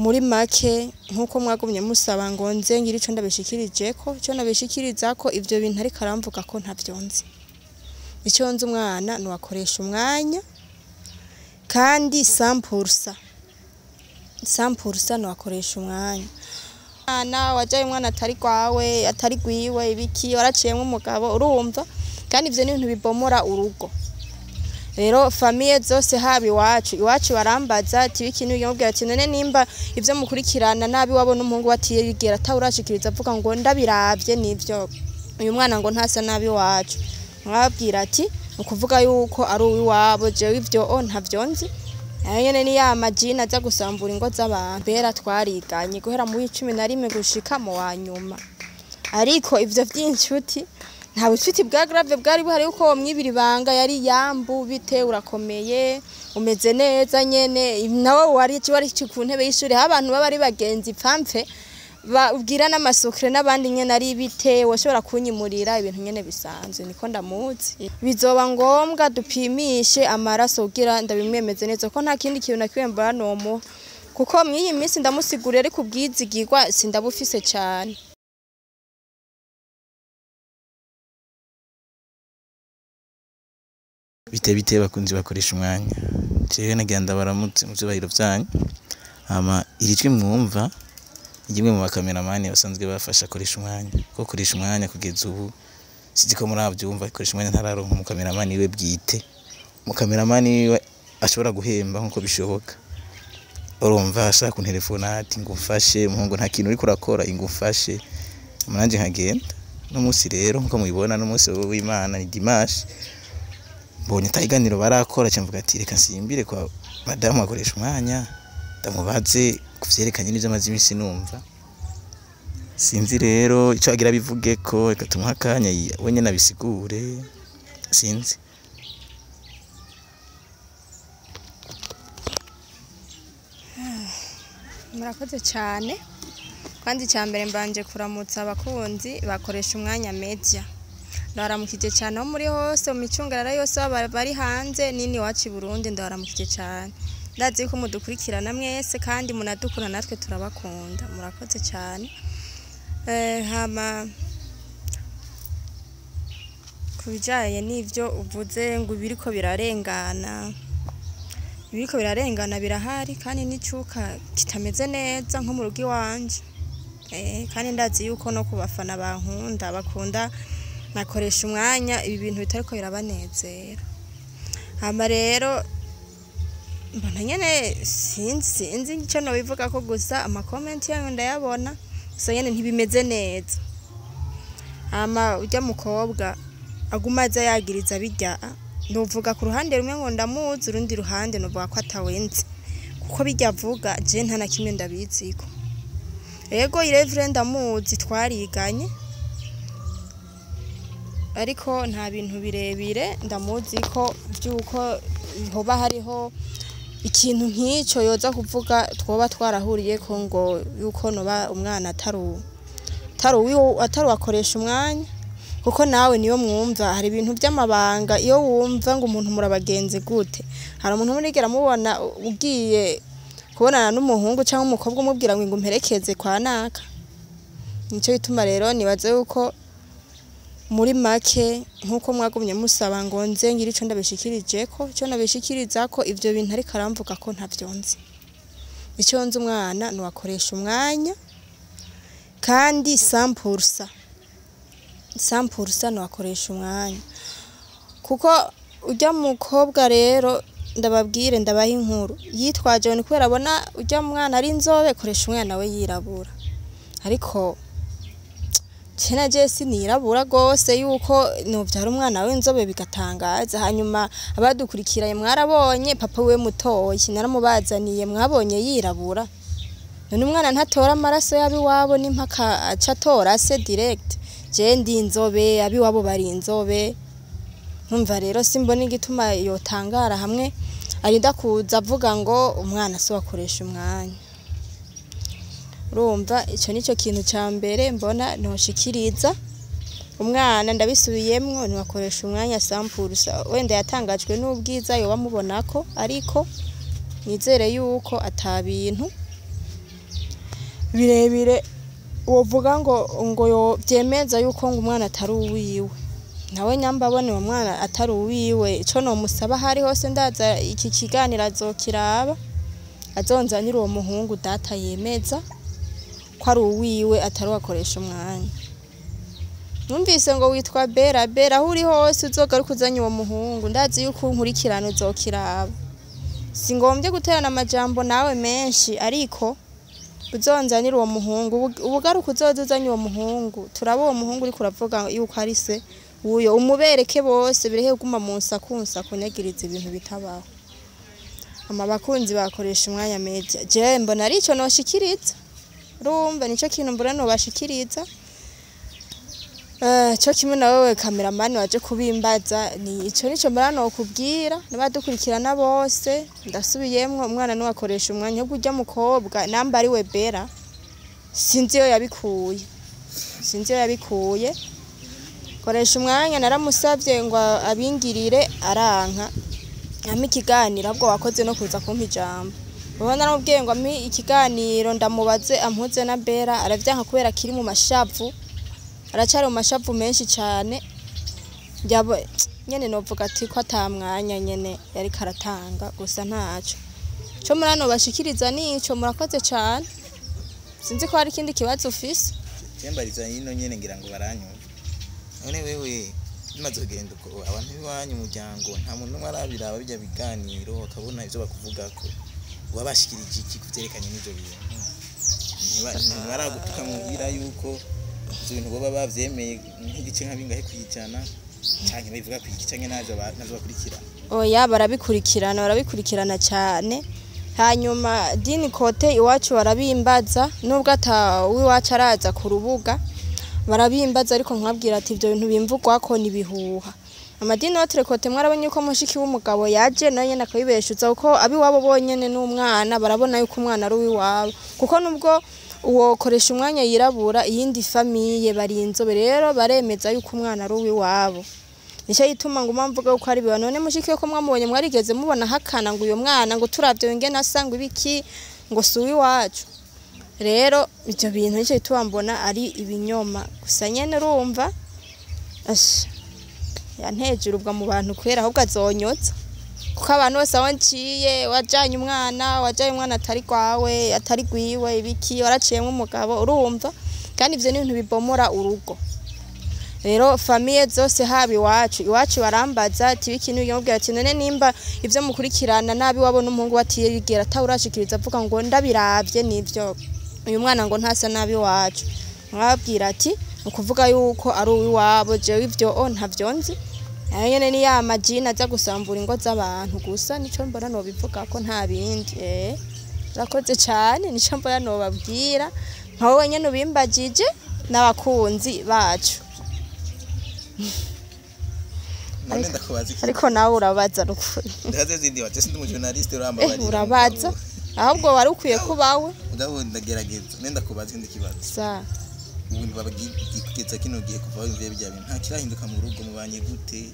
Muri make, nk'uko mwagumye musaba ngo nze ngira ico ndabishikirijeko, ico nabishikirizako, ivyo bintu ariko aramvuga ko ntavyo nzi. Ico nzi, umwana nuwakoresha umwanya, kandi 100% 100% nuwakoresha umwanya. Mwana wajaye, umwana atari gwawe, atari gwiwe, ibiki, waraciyemwo umugabo, urumva? Kandi ivyo ni ibintu bibomora urugo. Rero famille zose, haba iwacu barambaza ati biki n'ibiki, mubwira ati none nimba ivyo mukurikirana nabi wabo n'umuhungu batiyegera atawurashikiriza avuga ngo ndabiravye nivyo, uyu mwana ngo ntasa nabi iwacu, mwabwira ati ni ukuvuga yuko ari uw'iwabo. Jewe ivyo o ntavyo nzi. Nayo nyene ni ya majini aza gusambura ingo z'abantu. Bera twariganye guhera mu w'11 gushika mu wa nyuma, ariko ivyo vy'inshuti, nta bucuti bwa grave bwari buhari, yuko uwo mwibira ibanga yari yambu bite, urakomeye, umeze neza nyene, nawe wari ku ntebe y'ishuri, aho abantu baba ari bagenzi pfamfe babwira n'ama secrets n'abandi nyene, ari bite, washobora kunyimurira ibintu nyene bisanzwe, niko ndamuzi. Bizoba ngombwa dupimishe amaraso kugira ndabimwemeze neza, ko nta kindi kintu na kimwe mbona nomuha, kuko mw'iyi minsi ndamusigurira, ariko ubwizigirwa sindabufise cane. Bite bite bakunzi bakoresha umwanya? Jewe nagira ndabaramutse mu vyubahiro vyanyu. Hama iri jwi mwumva ni rimwe mu bakameramani basanzwe bafasha koresha umwanya, kuko koresha umwanya kugeza ubu, sinzi ko muravyumva, koresha umwanya ntararonka umukameramani wiwe bwite, umukameramani wiwe ashobora guhemba nkuko bishoboka. Urumva, ashaka kuntelefona ati ngo umfashe muhungu, nta kintu uriko urakora, ngo umfashe, nanje nkagenda. No munsi rero, nkuko mubibona, no munsi w'Imana ni dimanche, mbonye ata kiganiro barakora, ca mvuga ati reka nsimbire kwa madamu akoresha umwanya, ndamubaze ku vyerekanye n'ivyo amaze imisi numva. Sinzi rero ico agira bivugeko, reka tumuhe akanya we nyene abisigure, sinzi. Murakoze cyane. Kandi icya mbere, mbanje kuramutsa abakunzi bakoresha umwanya media. Ndabaramukije cyane aho muri hose, mu micungararo yose, baba bari hanze nini iwacu i Burundi, ndabaramukije cyane. Ndazi ko mudukurikirana mwese kandi munadukunda, natwe turabakunda. Murakoze cyane. Hama ku bijyanye n'ibyo uvuze ngo ibiriko birarengana, ibiriko birarengana birahari, kandi n'icuka kitameze neza nko mu rugo iwanje. Kandi ndazi yuko no ku bafana bankunda, bakunda nakoresha umwanya, ibi bintu bitariko birabanezera. Hama rero mbona nyene sinzi ico nobivuga ko, gusa ama comments yanyu ndayabona, gusa nyene ntibimeze neza. Hama urya mukobwa aguma aza yagiriza bijya, novuga ku ruhande rumwe ngo ndamuzi, urundi ruhande novuga ko atawenzi, kuko bijya avuga je nta na kimwe ndabiziko. Ego, Irevure ndamuzi, twariganye, ariko nta bintu birebire ndamuzi ko by'uko hoba hariho ikintu nk'icyo yoza kuvuga twoba twarahuriye ko ngo yuko noba umwana atari uwakoresha umwanya, kuko nawe niyo mwumva hari ibintu by'amabanga. Iyo wumva ngo umuntu murabagenzi gute, hari umuntu murigera mubona ugiye kubonana n'umuhungu cyangwa umukobwa umubwira ngo umperekeze kwa naka? Nicyo gituma rero nibaze yuko muri make, nk'uko mwagumye musaba ngo nze ngira ico ndabishikirijeko, ico nabishikirizako, ivyo bintu ariko aramvuga ko ntavyo nzi. Ico nzi, umwana nuwakoresha umwanya, kandi 100% 100% nuwakoresha umwanya. Kuko urya mukobwa rero, ndababwire, ndabaha inkuru, yitwaje ni kubera abona urya mwana ari inzobe, koresha umwana we yirabura, ariko kena je sinirabura gose yuko novyara umwana w'inzobe bigatangaza. Hanyuma abadukurikiranye mwarabonye papa we mutoyi naramubazaniye, mwabonye yirabura. None umwana ntatora amaraso y'abiwabo n'impaka aca atora se direct? Je ndi inzobe, abiwabo bari inzobe. Numva rero simbona igituma yotangara hamwe arinda kuza avuga ngo umwana si wakoresha umwanya. Urumva, icyo nicyo kintu cya mbere mbona ntoshikiriza. Umwana, ndabisubiyemwo, ntiwakoresha umwanya 100%. Wenda yatangajwe n'ubwiza yoba mubonako, ariko nizere yuko ata bintu Birebire wovuga ngo yo vyemeza yuko ngo umwana atari uwiwe. Nawe nyamba abone uwo mwana atari uwiwe, ico nomusaba hari hose, ndaza iki kiganiro azokiraba, azonzanira uwo muhungu data yemeza ko ari uwiwe, atari uwakoresha umwanya. Numvise ngo witwa Bera. Bera, aho uri hose uzogaruka uzanye uwo muhungu. Ndazi yuko unkurikirana, uzokiraba. Singombye guterana amajambo nawe menshi, ariko uzonzanira uwo muhungu. Ubugaruka uzoza uzanye uwo muhungu, turaba uwo muhungu uriko uravuga yuko ari se uyo, umubereke bose, bireke kuguma mu nsakunsa kunyagiriza ibintu bitabaho. Ama bakunzi bakoresha umwanya media, je mbona ari ico noshikiriza. Urumva, nico kintu mbona nobashikiriza. Cyo kimwe na wewe kameramani waje kubimbaza, ni ico nico mbona nokubwira n'abadukurikirana bose. Ndasubiyemwo, umwana niwakoresha umwanya. Ahubwo urya mukobwa namba ari we Bera, sinzi iyo yabikuye, sinzi iyo yabikuye. Koresha umwanya naramusavye ngo abingirire, aranka ampa ikiganiro. Ahubwo wakoze no kuza kumpa ijambo. Ubu naramubwiye ngo ampe ikiganiro ndamubaze ampuze na Bera, aravyanka kubera kiri mu mashavu, aracari mu mashavu menshi cane. Yabo nyene novuga ati ko ata mwanya nyene yariko aratanga. Gusa ntaco co murano bashikiriza nico. Murakoze cane, sinzi ko hari ikindi kibazo ufise. Cyembariza ino nyene, ngira ngo baranyumva. None wewe bimaze kugenda uko, abantu b'iwanyu, umuryango, nta muntu n'umwe arabiraba bijya biganiro bakabona ivyo bakuvugako? Wabashikirije iki kuvyerekanye n'ivyo bintu? Ntibaragutuka mubwira yuko ivyo bintu boba bavyemeye nk'igice nka bingahe kwijana, canke babivuga kwiki, canke navyo bakurikirana? Oya, barabikurikirana, barabikurikirana cyane. Hanyuma dini kote iwacu barabimbaza, nubwo ata uwiwacu araza ku rubuga, barabimbaza, ariko nkabwira ati ibyo bintu bimvugwako ni bihuha. Amadini autre côté, mwarabonye yuko mushiki w'umugabo yaje nawe nyene akabibeshuza, kuko abiwabo bonyene n'umwana barabona yuko umwana ari uwiwabo, kuko nubwo uwo koresha umwanya yirabura, iyindi famille bari inzobe, rero baremeza yuko umwana ari uwiwabo. Nicyo gituma nguma mvuga yuko ari biba. None mushiki we ko mwamubonye, mwarigeze mubona hakana ngo uyo mwana ngo turavye ingene asa, ngo ibiki, ngo si uwiwacu? Rero ivyo bintu nicyo gituma mbona ari ibinyoma gusa nyene. Urumva, asha, yanteje urubwa mu bantu kwera, ahubwo azonyotsa, kuko abantu bose aho nciye: wajanye umwana, wajanye umwana atari gwawe, atari gwiwe, ibiki, waraciyemwo umugabo. Urumva, kandi ivyo ni ibintu bibomora urugo. Rero famille zose, haba iwacu barambaza ati biki n'ibiki, mubwira ati none nimba ivyo mukurikirana nabi wabo n'umuhungu batiyigera atawurashikiriza avuga ngo ndabiravye nivyo, uyu mwana ngo ntasa nabi iwacu, mwabwira ati ni ukuvuga yuko ari uwiwabo. Jewe ivyo o ntavyo nzi, nayo nyene ni ya majini aza gusambura ingo z'abantu. Gusa nico mbona nobivuga ko nta bindi. Urakoze cane, nico mbona nobabwira nka wowe nyene ubimbagije n'abakunzi bacu. None ndakubaza iki? Ariko nawe urabaza nukuri. Ndabaza zindi wacu, sindi umujournaliste, urambabarira. Urabaza, ahubwo wari ukwiye kubawe. Mugabo ndagerageza. None ndakubaza ikindi kibazo. Sa. Ubu kugeza kino gihe, kuva wumviye bya bintu, nta kirahinduka mu rugo? Mubanye gute?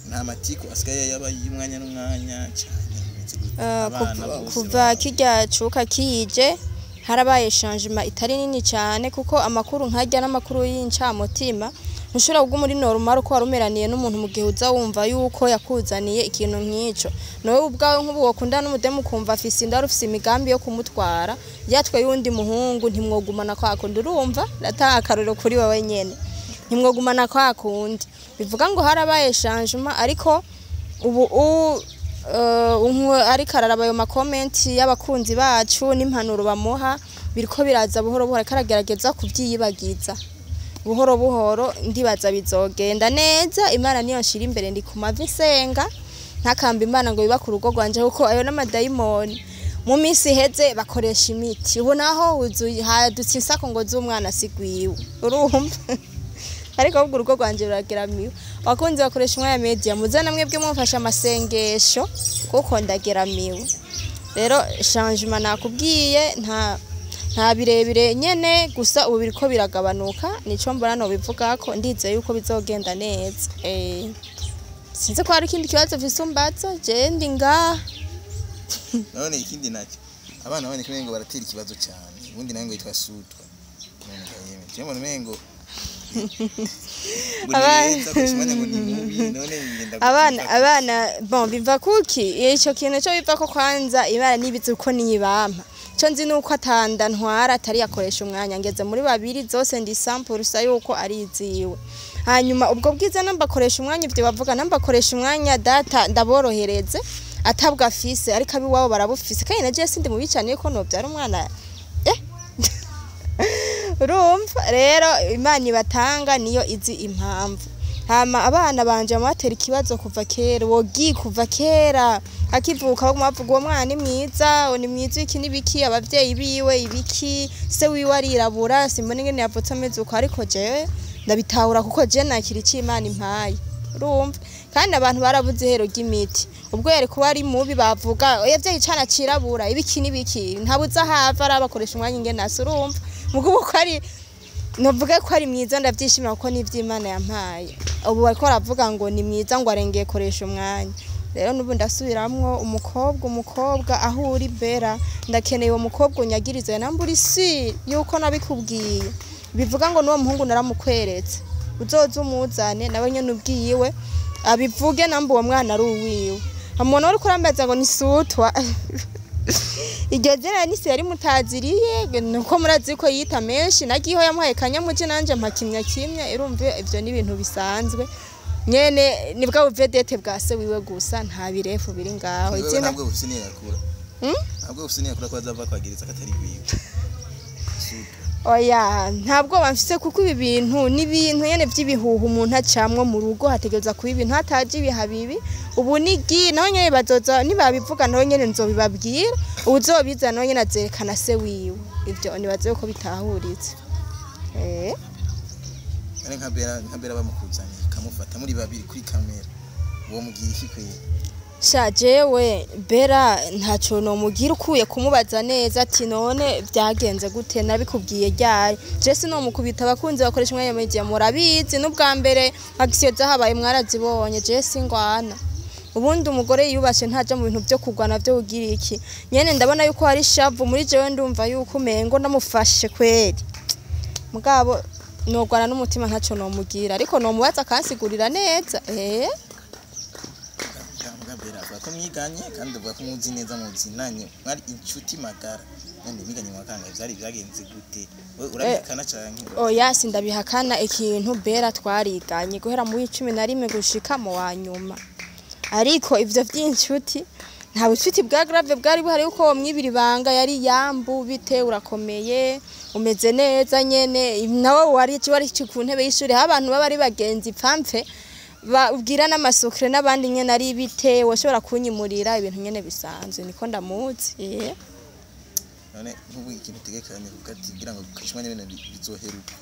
Nta matiku asigaye yaba y'umwanya n'umwanya cyane? Bimeze gute? Abana bose Kuva kirya cuka kije, harabaye changement itari nini cyane, kuko amakuru nkajya n'amakuru y'incamutima ntushobora kuguma uri normal uko wari umeraniye n'umuntu mu gihe uza wumva yuko yakuzaniye ikintu nk'ico. Nawe ubwawe, nk'ubu wokundana n'umudemu ukumva afise inda, wari ufise imigambi yo kumutwara, yatwaye uwundi muhungu, ntimwogumana kwa kundi. Urumva, ndatanga akarorero kuri wewe nyene, ntimwogumana kwa kundi. Bivuga ngo harabaye changement, ariko ubu ariko araraba ayo makomenti y'abakunzi bacu n'impanuro bamuha, biriko biraza buhoro buhoro, ariko aragerageza kuvyiyibagiza buhoro buhoro. Ndibaza bizogenda neza. Imana niyo nshira imbere, ndi ku mavi nsenga ntakamba Imana ngo yubake urugo rwanje, kuko ayo n'amadayimoni. Mu minsi iheze bakoresha imiti, ubu naho wuzuye hadutse insako ngo z'umwana sigwiwe. Urumva, ariko ahubwo urugo rwanje rurageramiwe. Abakunzi bakoresha umwanya media, muze namwe bwe mumfasha amasengesho, kuko ndageramiwe. Rero changement nakubwiye, nta birebire nyene, gusa ubu biriko biragabanuka, nico mbona nobivuga ko ndizeye yuko bizogenda neza. Sinzi ko hari ikindi kibazo ufise umbaza, je ndi ngaha. None ikindi nacyo Abana babonye ko umengo baratera ikibazo cyane, ubundi nawe ngo yitwa Sutwa. None ga yemwe, jewe mbona umengo ngo ni beza kurusha umwanya, ngo ni mubi. None ngenda Abana, abana, bon, biva kuki? Ico kintu cyo biva ko kwanza ibara nibizi uko niyibampa. Ico nzi nuko atanda ntwara atari yakoresha umwanya, ngeze muri babiri zose ndi sample rusa yuko ari iziwe. Hanyuma ubwo bwiza nambakoresha umwanya, ivyo bavuga nambakoresha umwanya data ndaborohereze atabwa afise, ariko abiwabo barabufise. Kandi na je sindi mubi cyane ko novyara umwana. Urumva rero, Imana ibatanga niyo izi impamvu. Hama abana banje bamatera ikibazo kuva kera, wogi kuva kera akivuka baguma bavuga uwo mwana ni mwiza, ni mwiza, iki n'ibiki, abavyeyi biwe ibiki, se wiwe arirabura, simbona ingene yavutse ameze uko. Ariko jewe ndabitahura kuko je nakira ico Imana impaye. Urumva, kandi abantu barabuze ihero ry'imiti. Ubwo yari kuba ari mubi, bavuga yavyeyi icana cirabura, ibiki n'ibiki, ntabuze ahava arabakoresha umwanya ingene asa. Urumva, mugubu ko ari novuga ko ari mwiza, ndavyishimira kuko n'ivy'Imana yampaye. Ubu bariko baravuga ngo ni mwiza, ngo arengeye koresha umwanya. Rero n'ubu ndasubiramwo, umukobwa, umukobwa aho uri bera, ndakeneye uwo mukobwa unyagirize nambura isi yuko nabikubwiye. Bivuga ngo n'uwo muhungu naramukweretse, uzoze umuzane nawe nyene ubwiwe abivuge namba uwo mwana ari uwiwe. Umuntu uriko urambaza ngo ni Sutwa, iryo zina nisi yari mutaziriye, nuko murazi ko yita menshi nagiho yamuhaye kanyamuje, nanje mpa kimya kimya. Irumva ivyo ni ibintu bisanzwe nyene, nibwo buvedete bwa se wiwe gusa, nta birefu biri ngaho. Wewe Izina ntabwo ufise niyo yakura. Ntabwo ufise niyo yakura ko azava kwagiriza ko atari gwiwe Sutwa. Oya, ntabwo bamfise, kuko ibi bintu ni ibintu nyene vy'ibihuha umuntu acamwo mu rugo. Hategereza kuba ibintu hataje ibiha bibi. Ubu nigi naho nyene bazoza nibabivuga, naho nyene nzobibabwira. Uwuzobiza naho nyene azerekana se wiwe. Ivyo nibaze ko bitahuritse. None nka Bera bamukuzaniye kamufata muri babiri kuri kamera, uwo mugiye iki kweri? Sha, jewe Bera ntaco nomugira ukuye kumubaza neza ati none vyagenze gute, nabikubwiye ryari. Je sinomukubita. Abakunzi bakoresha umwanya media murabizi, n'ubwa mbere action zahabaye mwarazibonye. Je singwana. Ubundi umugore yiyubashe ntaja mu bintu vyo kugwana vyo kugira iki. Nyene ndabona yuko hari shavu muri jewe, ndumva yuko umengo ndamufashe kweri, mugabo nogwana n'umutima, ntaco nomugira, ariko nomubaza akansigurira neza. Mbwa Bera avuga ko mwiganye, kandi avuga ko muzi neza, muzinanye, mwari inshuti magara. None mwiganye mu kangahe? Vyari vyagenze gute? Wewe urabihakana canke? Oya, sindabihakana. Ikintu Bera twariganye guhera mu w'11 gushika mu wa nyuma, ariko ivyo vy'inshuti, nta bucuti bwa grave bwari buhari, kuko uwo mwibiri ibanga yari yambu bite, urakomeye, umeze neza nyene, nawe wari ku ntebe y'ishuri aho abantu baba ari bagenzi pfamfe babwira n'amasokre n'abandi nyene, ari bite, washobora kunyimurira ibintu nyene bisanzwe, niko ndamuzi. None nk'ubu ikintu utegekanya kuvuga ati kugira ngo kishimanye bene bizoheruka,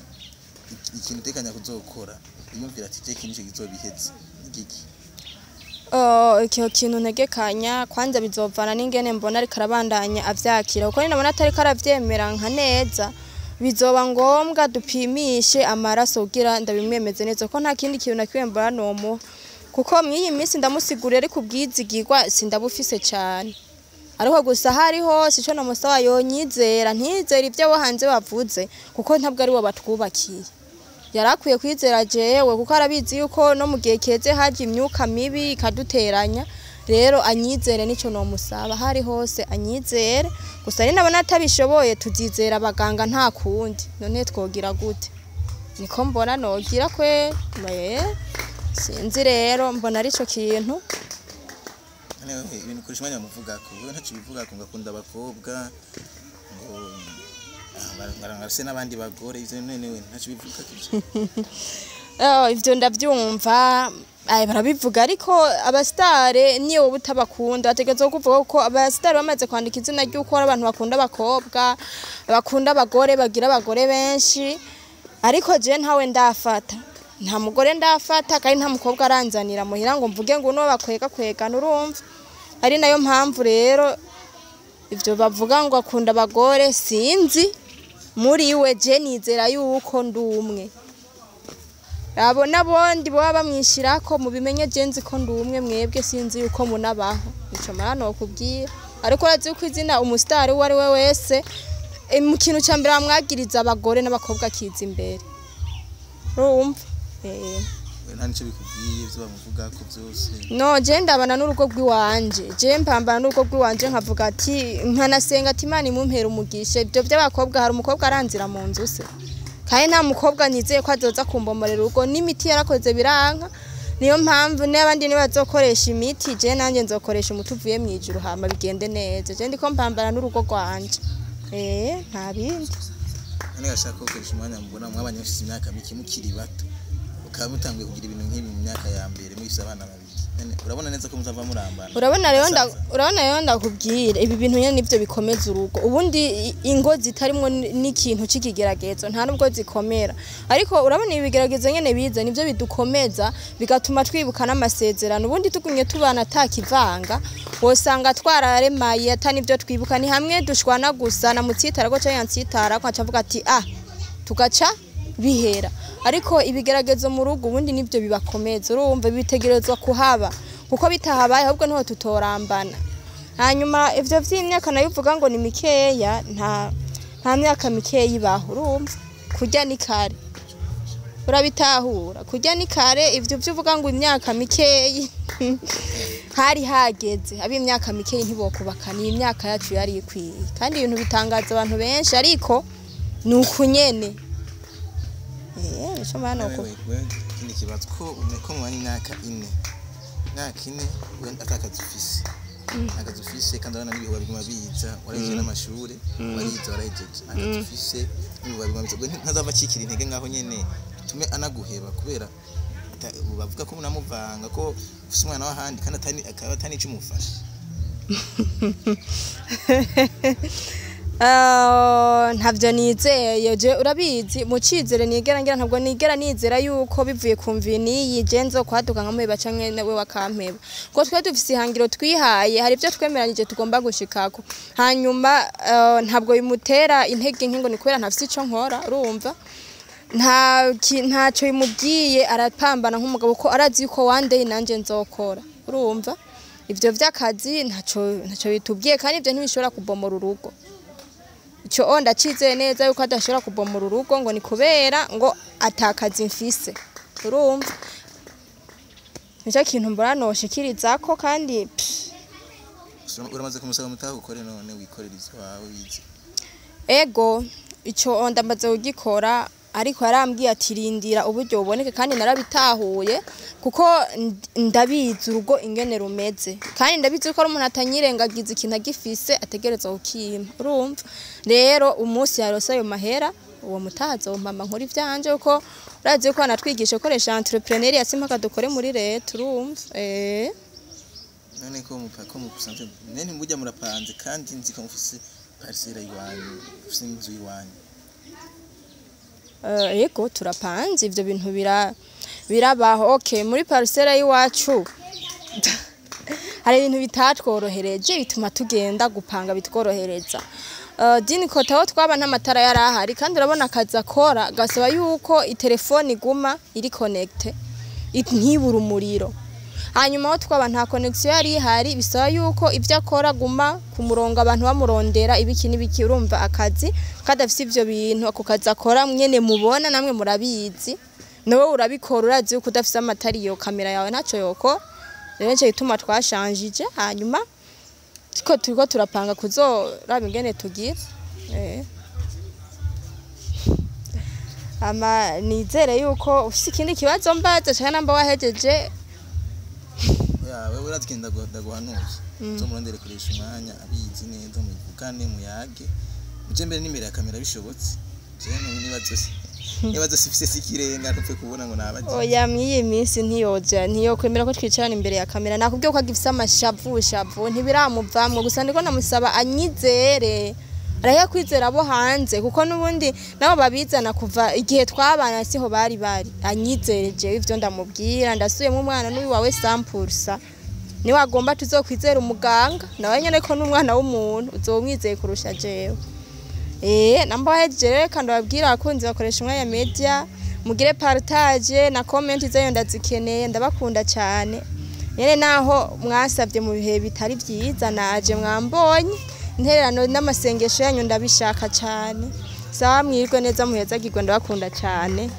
ikintu utegekanya kuzokora, iyumvira ati je kintu kizobiheze igiki? Oh, icyo kintu ntegekanya kwanza bizovana n'ingene mbona ariko arabandanya avyakira, kuko ninabona atariko aravyemera nka neza, bizoba ngombwa dupimishe amaraso kugira ndabimwemeze neza, kuko nta kindi kintu na kimwe mbona nomuha, kuko mw'iyi minsi ndamusigurira ariko ubwizigirwa sindabufise cane. Ariko gusa hari hose ico namusaba, yonyizera, ntizere ivyo abo hanze bavuze, kuko ntabwo ari bo batwubakiye. Yarakwiye kwizera jewe, kuko arabizi yuko no mu gihe keze haje imyuka mibi ikaduteranya. Rero anyizere, nico nomusaba, hari hose anyizere gusa. Ari nabona atabishoboye, tuzizera abaganga, nta kundi. None twogira gute? Niko mbona nogira kwe. Sinzi rero, mbona arico kintu. None wewe ibintu ukoresha umwanya muvugako, wewe ntaco bivugako, ngo akunda abakobwa, ngo barase n'abandi bagore, ivyo none wewe ntaco bivugako ivyo? Oh, ivyo ndavyumva. Ay, barabivuga, ariko abasitare niyo wowe utabakunda bategerezwa kuvuga ko abasitare bamaze kwandika izina ry'uko ari abantu bakunda abakobwa, bakunda abagore, bagira abagore benshi. Ariko je ntawe ndafata, nta mugore ndafata, kandi nta mukobwa aranzanira muhira ngo mvuge ngo uno bakwega kwegana. Urumva, ari nayo mpamvu rero ivyo bavuga ngo akunda abagore sinzi muri we. Je nizera yuko ndi umwe, abo n'abondi baba bamwishirako mubimenye, je nzi ko ndi umwe, mwebwe sinzi yuko munabaho. Ico mara nokubwira. Ariko urazi ko izina umusitari uwo ari we wese, mu kintu ca mbere bamwagiriza abagore n'abakobwa akiza imbere, urumva. We nta nico bikubwiye ivyo bamuvuga ko byose? No, je ndabana n'urugo rw'iwanje, je mpambana n'urugo rw'iwanje, nkavuga ati, nkanasenga ati Imana imumpera umugisha. Ibyo by'abakobwa, hari umukobwa aranzira mu nzu se? Kandi nta mukobwa nizeye ko azoza kumbomorera urugo. N'imiti yarakoze biranka, niyo mpamvu n'abandi nibazokoresha imiti, je nanjye nzokoresha umuti uvuye mu ijuru, hama bigende neza. Je ndiko mpambana n'urugo rwanje, nta bindi. None gashaka gukoresha umwanya, mubona mwabanye mufise imyaka mike, mukiri bato, ukaba mutanguye kugira ibintu nk'ibi mu myaka ya mbere, mufise abana babiri. None urabona neza ko muzava murambana? Urabona rero Basaza. Urabona rero, ndakubwira, ibi bintu nyene nivyo bikomeza urugo. Ubundi ingo zitarimwo n'ikintu c'ikigeragezo nta nubwo zikomera, ariko urabona ibi bigeragezo nyene biza nivyo bidukomeza, bigatuma twibuka n'amasezerano. Ubundi tugumye tubana atakivanga, wosanga twararemaye ata nivyo twibuka. Ni hamwe dushwana gusa, namutsitarako canke yantsitarako, nkaca mvuga ati ah, tugaca bihera. Ariko ibigeragezo mu rugo ubundi nivyo bibakomeza, urumva, bitegerezwa kuhaba, kuko bitahabaye ahubwo niho tutorambana. Hanyuma ivyo vy'imyaka nayo uvuga ngo ni mikeya, nta myaka mikeya ibaho, urumva. Kurya ni kare, urabitahura, kurya ni kare. Ivyo vyuvuga ngo imyaka mikeyi, hari hageze ab'imyaka mikeyi ntibokubaka, ni imyaka yacu yari ikwiye. Kandi ibintu bitangaza abantu benshi, ariko ni uku nyene. Nico mbona nuko. Wewe, ikindi kibazo, ko mubana imyaka 4, imyaka 4 we atakazi ufise, akazi ufise, kandi urabona n'ibihuha biguma biza, warahejeje n'amashure, warize, warahejeje, akazi ufise, n'ibihuha biguma biza, we ntazava acikira intege ngaho nyene bitume anaguheba, kubera bavuga ko munamuvanga, ko ufise umwana w'ahandi kandi akaba atani ico umufasha? Ntavyo nizeye je. Urabizi, mu cizere nigera ngira, ntabwo nigera nizera yuko bivuye ku mvi niyi je nzokwaduka nkamuheba canke nawe wakampeba, kuko twe dufise ihangiro twihaye, hari ivyo twemeranije tugomba gushikako. Hanyuma ntabwo bimutera intege nke ngo ni kubera ntafise ico nkora, urumva. Ntaco bimubwiye, arapambana nk'umugabo, ko arazi yuko one day nanje nzokora, urumva. Ivyo vy'akazi ntaco bitubwiye, kandi ivyo ntibishobora kubomora urugo. Ico o ndacizeye neza yuko adashobora kubomora urugo ngo ni kubera ngo atakazi mfise, urumva. Nicyo kintu mbona noshikirizako kandi pff. Uramaze kumusaba mutahe ukore, none wikorera ivyo wawe wize? Ego, ico ndamaze kugikora, ariko yarambwiye ati rindira uburyo buboneke, kandi narabitahuye, kuko ndabizi urugo ingene rumeze, kandi ndabizi ko ari umuntu atanyirengagiza, ikintu agifise ategerezwa kukimpa, urumva. Rero umunsi yarose ayo mahera, uwo mutaha mama nkora ivyanje, kuko urazi ko anatwigisha gukoresha entrepreneur, simpaka dukore muri leta, urumva. None ko mupa ko musanzwe nene mburya murapanze, kandi nzi ko mufise parcelle iwanyu, mufise inzu iwanyu? Yego, turapanze, ivyo bintu birabaho. Okay, muri parcelle y'iwacu hari ibintu bitatworohereje bituma tugenda gupanga bitworohereza. Dini kota aho twaba n'amatara yari ahari, kandi urabona akazi akora gasaba yuko itelefone iguma iri connecté, ntibure umuriro. Hanyuma aho twaba nta connexion yari ihari, bisaba yuko ibyo akora guma ku murongo, abantu bamurondera ibiki n'ibiki, urumva. Akazi kadafise ivyo bintu, ako kazi akora nyene mubona namwe murabizi, nawe urabikora, urazi yuko udafise amatara iyo kamera yawe ntaco yokora. Rero nico gituma twashanjije, hanyuma turiko turapanga kuzoraba ingene tugira. Ama nizere yuko ufise ikindi kibazo mbaza canke namba wahejeje. Oya, wewe urazi ikintu ndaguhanuye: uzomurondere koresha umwanya abizi neza, muvugane, muyage, muje mbere n'imbere ya kamera bishobotse. Jewe nibazo sifise sikirenga, ntupfe kubona ngo nabaje. Oya, mw'iyi minsi ntiyoja, ntiyokwemera ko twicarana imbere ya kamera. Nakubwiye ko agifise amashavu shavu, ntibiramuvamwo. Gusa ndiko namusaba anyizere, arahiye kwizera abo hanze, kuko n'ubundi nabo babizana kuva igihe twabana siho bari bari. Anyizere jewe ivyo ndamubwira, ndasubiyemwo, umwana n'uyu wawe 100%. Niwagomba tuzokwizera umuganga nawe nyene, ko n'umwana w'umuntu uzomwizeye kurusha jewe. Namba wahejeje rero, kandi babwira abakunzi bakoresha umwanya media, mugire partage na comment zayo, ndazikeneye, ndabakunda cyane. Nyene naho mwasabye mu bihe bitari vyiza, naje mwambonye. Intererano n'amasengesho yanyu ndabishaka cane. Sawa, mwirwe neza, muhezagirwe, ndabakunda cane.